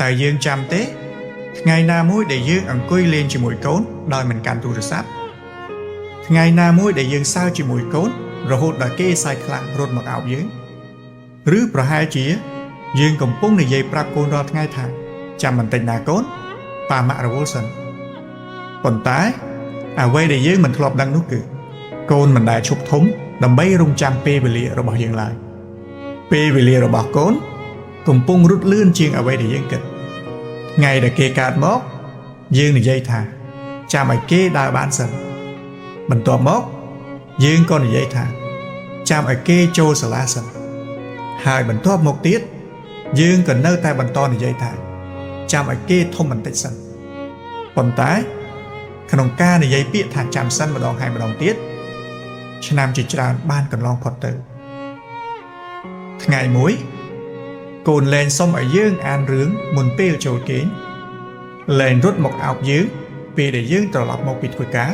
តើយើងចាំទេថ្ងៃណាមួយដែលយើងអង្គុយលេងជាមួយកូនដោយមិនកាន់ទូរស័ព្ទថ្ងៃណាមួយដែលយើងសើចជាមួយកូនរហូតដល់គេសើចខ្លាំងរត់មកអោបយើងឬប្រហែលជាយើងកំពុងនិយាយប្រាប់កូនរាល់ថ្ងៃថាចាំបន្តិចណាកូនប៉ាម៉ាក់រវល់សិនប៉ុន្តែអ្វីដែលយើងមិនធ្លាប់ដឹងនោះគឺកូនមិនដែលឈប់ធំដើម្បីរងចាំពេលវេលារបស់យើងឡើយពេលវេលារបស់កូនកំពុងរត់លឿនជាងអ្វីដែលយើងគិតថ្ងៃដែលគេកើតមកយើងនិយាយថាចាំឲ្យគេដើរបានសិនបន្ទាប់មកយើងក៏និយាយថាចាំឲ្យគេចូលសាលាសិនហើយបន្ទាប់មកទៀតយើងក៏នៅតែបន្តនិយាយថាចាំឲ្យគេធំបន្តិចសិនប៉ុន្តែក្នុងការនិយាយពាក្យថាចាំសិនម្ដងហើយម្ដងទៀតឆ្នាំជាច្រើនបានកន្លងផុតទៅថ្ងៃមួយកូនលែងសុំឲ្យយើងអានរឿងមុនពេលចូលគេងលែងរត់មកអោបយើងពេលដែលយើងត្រឡប់មកពីធ្វើការ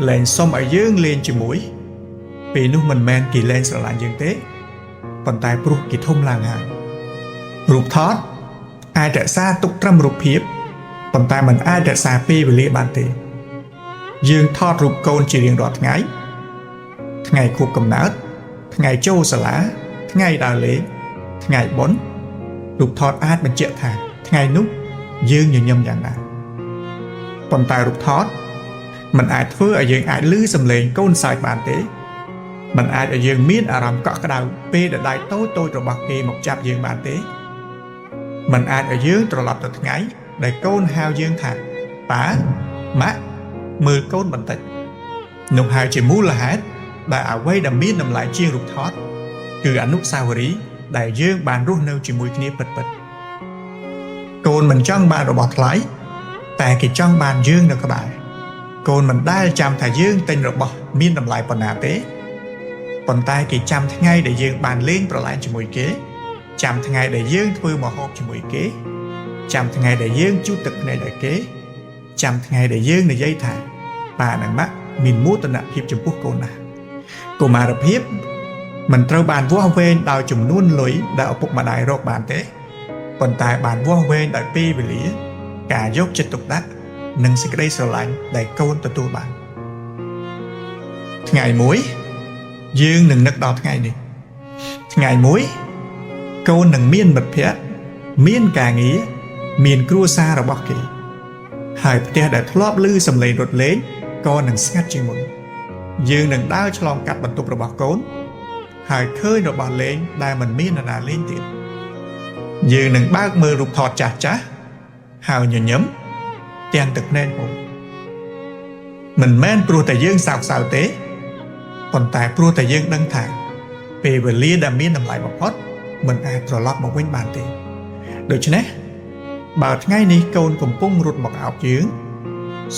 លែងសុំឲ្យយើងលេងជាមួយពេលនោះមិនមែនគេលែងស្រឡាញ់យើងទេប៉ុន្តែព្រោះគេធំឡើងហើយរូបថតអាចរក្សាទុកត្រឹមរូបភាពប៉ុន្តែมันអាចរក្សាពេលវេលាបានទេយើងថតរូបកូនជារៀងរាល់ថ្ងៃថ្ងៃខួបកំណើតថ្ងៃចូលសាលាថ្ងៃដើរលេងថ្ងៃបុណ្យរូបថតអាចបញ្ជាក់ថាថ្ងៃនោះយើងញញឹមយ៉ាងណាប៉ុន្តែរូបថតมันអាចធ្វើឲ្យយើងអាចឮសំឡេងកូនសើចបានទេมันអាចឲ្យយើងមានអារម្មណ៍កក់ក្ដៅពេលដែលដៃតូចៗរបស់គេមកចាប់យើងបានទេมันអាចឲ្យយើងត្រឡប់ទៅថ្ងៃដែលកូនហៅយើងថាប៉ាម៉ាក់មើលកូនបន្តិចនោះហើយជាមូលហេតុដែលអ្វីដែលមានតម្លៃជាងរូបថតគឺអនុស្សាវរីយ៍ដែលយើងបានរស់នៅជាមួយគ្នាពិតៗកូនមិនចង់បានរបស់ថ្លៃតែគេចង់បានយើងនៅក្បែរកូនមិនដែលចាំថាយើងទិញរបស់មានតម្លៃប៉ុណ្ណាទេប៉ុន្តែគេចាំថ្ងៃដែលយើងបានលេងប្រឡែងជាមួយគេចាំថ្ងៃដែលយើងធ្វើម្ហូបជាមួយគេចាំថ្ងៃដែលយើងជូតទឹកភ្នែកឲ្យគេចាំថ្ងៃដែលយើងនិយាយថាប៉ានិងម៉ាក់មានមោទនភាពចំពោះកូនណាស់កុមារភាពមិនត្រូវបានវាស់វែងដោយចំនួនលុយដែលឪពុកម្ដាយរកបានទេប៉ុន្តែបានវាស់វែងដោយពេលវេលាការយកចិត្តទុកដាក់និងសេចក្តីស្រឡាញ់ដែលកូនទទួលបានថ្ងៃមួយយើងនឹងនឹកដល់ថ្ងៃនេះថ្ងៃមួយកូននឹងមានមិត្តភ័ក្តិមានការងារមានគ្រួសាររបស់គេហើយផ្ទះដែលធ្លាប់ឮសំឡេងរត់លេងក៏នឹងស្ងាត់ជាងមុនយើងនឹងដើរឆ្លងកាត់បន្ទប់របស់កូនហើយឃើញរបស់លេងដែលមិនមាននរណាលេងទៀតយើងនឹងបើកមើលរូបថតចាស់ចាស់ហើយញញឹមទាំងទឹកភ្នែកហូរមិនមែនព្រោះតែយើងសោកសៅទេប៉ុន្តែព្រោះតែយើងដឹងថាពេលវេលាដែលមានតម្លៃបំផុតមិនអាចត្រឡប់មកវិញបានទេដូច្នេះបើថ្ងៃនេះកូនកំពុងរត់មកអោបយើង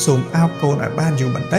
សូមអោបកូនឲ្យបានយូរបន្តិច។